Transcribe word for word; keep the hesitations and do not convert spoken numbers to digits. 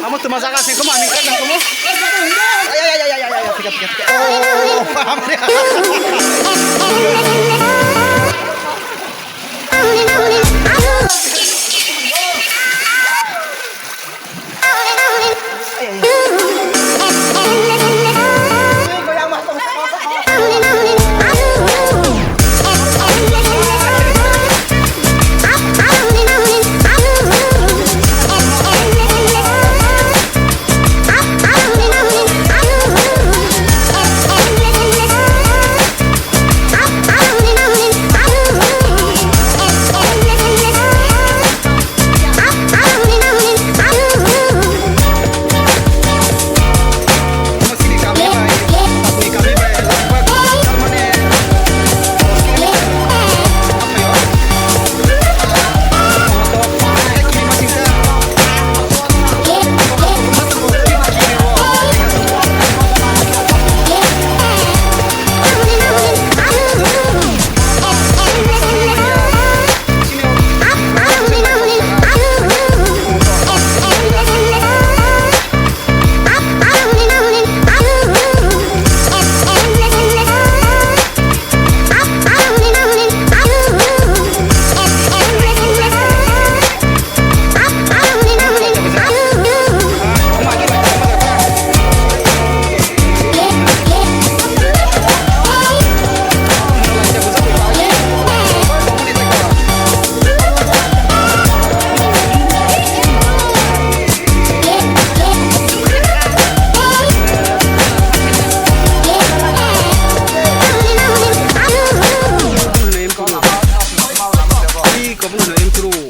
Amo tuma jaga sing tuma ani kajang tumu. Ay, ay, ay, ay, ay, ay, ay, tika, tika, tika. Oh, oh, oh, oh, oh. Ih, kau pun udah intro.